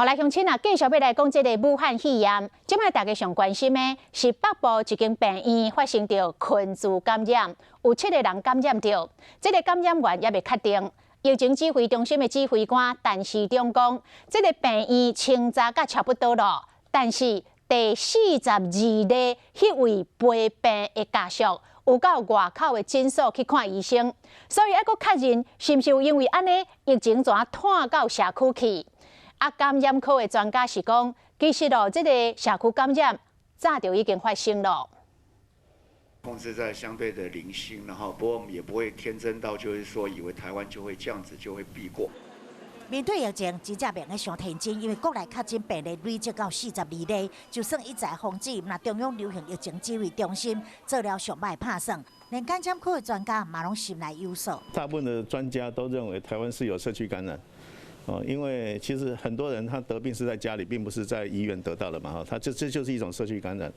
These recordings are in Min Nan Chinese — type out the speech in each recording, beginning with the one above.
好來，鄉親啊，繼續欲來講這个武漢肺炎。這擺大家上關心的是北部一間病院發生著群聚感染，有七个人感染著，這个感染源猶未確定。疫情指揮中心的指揮官陳時中講，這个病院清查甲差不多囉，但是第42例彼位陪病的家屬有到外口的診所去看醫生，所以猶閣確認是毋是有因為按呢疫情怎湠到社區去。啊，感染科的專家是講，其實哦，這个社區感染早就已經發生了。控制在相對的零星，然後不過我們也不會天真到就是說以為台灣就會這樣子就會避過。面對疫情，真正袂用傷天真，因為國內確診病例累積到42例，就算一再防止，若中央流行疫情指揮中心做了上歹拍算，連感染科的專家嘛攏心內有數。大部分的專家都認為台灣是有社區感染。哦，因為其實很多人他得病是在家裡，並不是在醫院得到的嘛，哈，他這就是一種社區感染。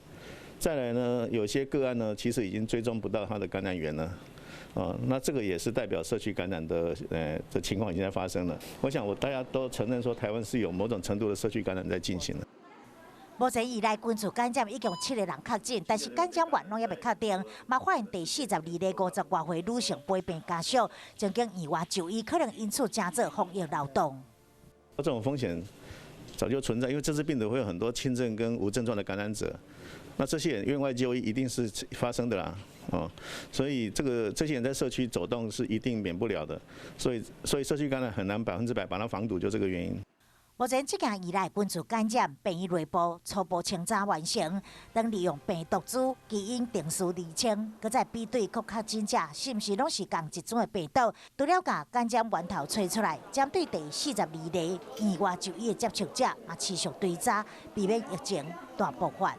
再來呢，有些個案呢，其實已經追蹤不到他的感染源了，哦，那這個也是代表社區感染的情況已經在發生了。我想我大家都承認說，台灣是有某種程度的社區感染在進行的。目前以來群聚感染已經有七個人確診，但是感染源攏猶未確定。嘛發現第四十二例50外歲女性陪病家屬，曾經院外就醫，可能因此成做防疫漏洞。這種風險早就存在，因為這次病毒會有很多輕症跟無症狀的感染者，那這些人院外就醫一定是發生的啦，哦，所以這些人在社區走動是一定免不了的，所以社區感染很難100%把它防堵，就這個原因。目前這件以來群聚感染，病院內部初步清查完成，當利用病毒株基因定序釐清，閣再比對各確診者是毋是攏是仝一種的病毒，除了共感染源頭揣出來，針對第四十二例院外就醫的接觸者，嘛持續追查，避免疫情大爆發。